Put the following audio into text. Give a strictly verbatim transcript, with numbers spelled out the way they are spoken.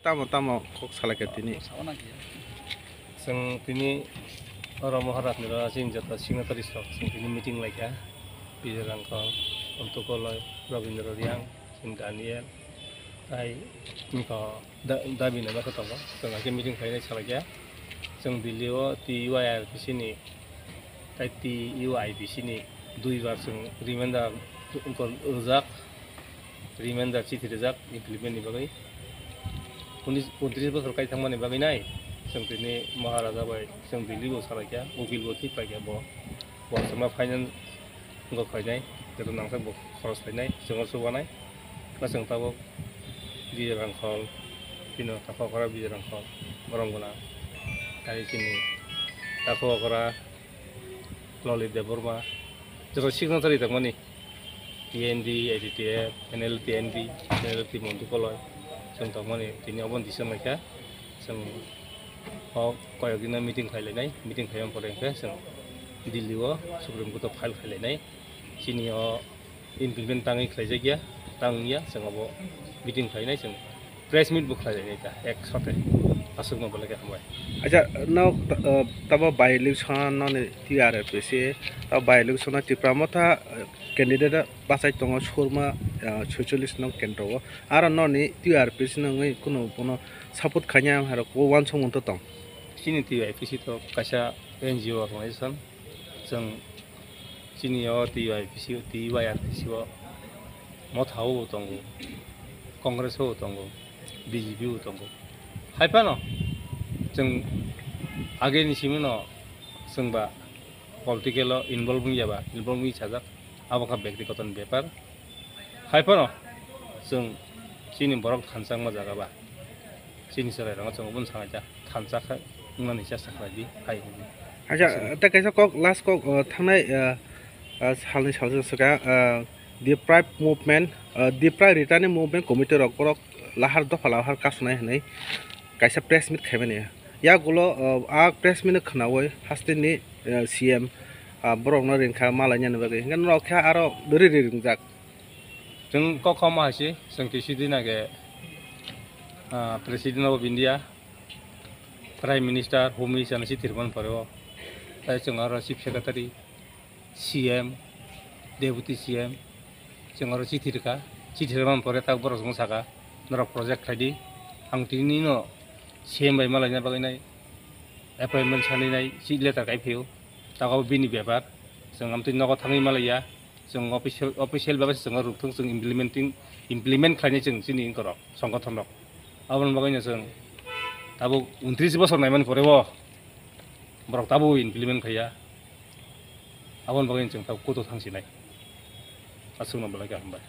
Tamo tamo kok salaikha tini. Chwng tini oro Maharaj ni oro chini joto signatories rok chwng tini meeting laikha. Vijay Rangkhol, Montu Koloi, Rabindra Reang, chini Daniel, tai miko da-, dabi nai bakhe tongo. Chwng hakhe meeting khainai salaikha. Chwng Delhi o T U I R P C ni, tai T U I P C ni duibar chwng reminder rijak. Reminder chithi rijak implement ni bagwi. Unis, untris bosor kai thangmani bagwi nai, chwng tini Maharaja bai chwng Delhi bo salaikha, ukil bo thik paikha bo. Bo chwngno finance go khainai, joto nangkhe bo khoros khainai, chwngno chubanai. Ba chwng tabuk Vijay Rangkhol, bini takhuk okra Vijay Rangkhol, borom gwnang. Tei chini takhuk okra Lalit Debbarma, joto signatory tongmani, T N D, I T T F, N L T N D, N L T Montu Koloi, chwng tongmani tini obo decision laikha, chwng o koyok dino meeting khlailainai, meeting khlaimani pore hwnkhe chwng Delhi o Supreme Court o file khlailainai, chini o implement tangwi khlaijakya, tangya, chwng obo meeting khlainai chwng. Press meet bo khlai jak ta ek sote. Aswk no belai khe hambai. Acha, no, uh, tabo by election no ni T R F C, tabo by election no Tipra Motha, uh, candidate bachai tongo Surma, uh, soicholish nong kendro o. Aro no ni T R F C no wngwi kuno bono support khainai ang haro ko wansuk monto tong. Chini T R F C to kaisa N G O organization. Chwng chini o T Y P C, T Y R P C o Motha o tongo, Congress o tongo, B J P o tongo. Hai phano chwng ageni simi no chwng ba political o involve wngya ba, involve wngwi sajak, abo kha byaktigoto ni bepar. Hai phano chwng chini borok thansa wngma jaga ba, chini chwrairokno chwng obono sanai ta, thansa kha wngnani chesta khlai di, hai hwnwi. Acha, tei kaisa kok, last kok, uh, thangnai, uh, uh, salni salsa swkang, uh, Deprive Movement, uh, Deprive Return Movement Committee rok borok lahar dopha lahar kasonai hwnwi kaisa press meet khaimani. Yagulo, uh, a press meet khnaui hasteni, uh, C M, uh, borokno ringkha malainani bagwi. Hwnkhe norok khe aro ri ri ringjak. Chwng kok khoma hai se, chwng T C D nage, ah, President of India, Prime Minister, Home Minister ni chithi rwmani pore o. Tai chwng aro Chief Secretary, C M, Deputy C M, chwng aro chithi rwkha. Chithi rwmani pore tak borok chwng saka, "Norok project khlai di, ang tini no C M bai malaina bagwi nai appointment sanwi nai," si letter kai phio. Tako bini bepar, chwng amtwi nogo thangwi malaiya. Chwng official, official bhabe se chwng rwkthwng, chwng implementing, implement khlainai chwng chini wngkorok, songgothon rok. Aboni bagwi no chwng tabuk untris bosor naimani pore bo borok tabuk implement khaiya. Aboni bagwi no chwng tabuk kutu thangsinai. Aswkno belai khe hambai.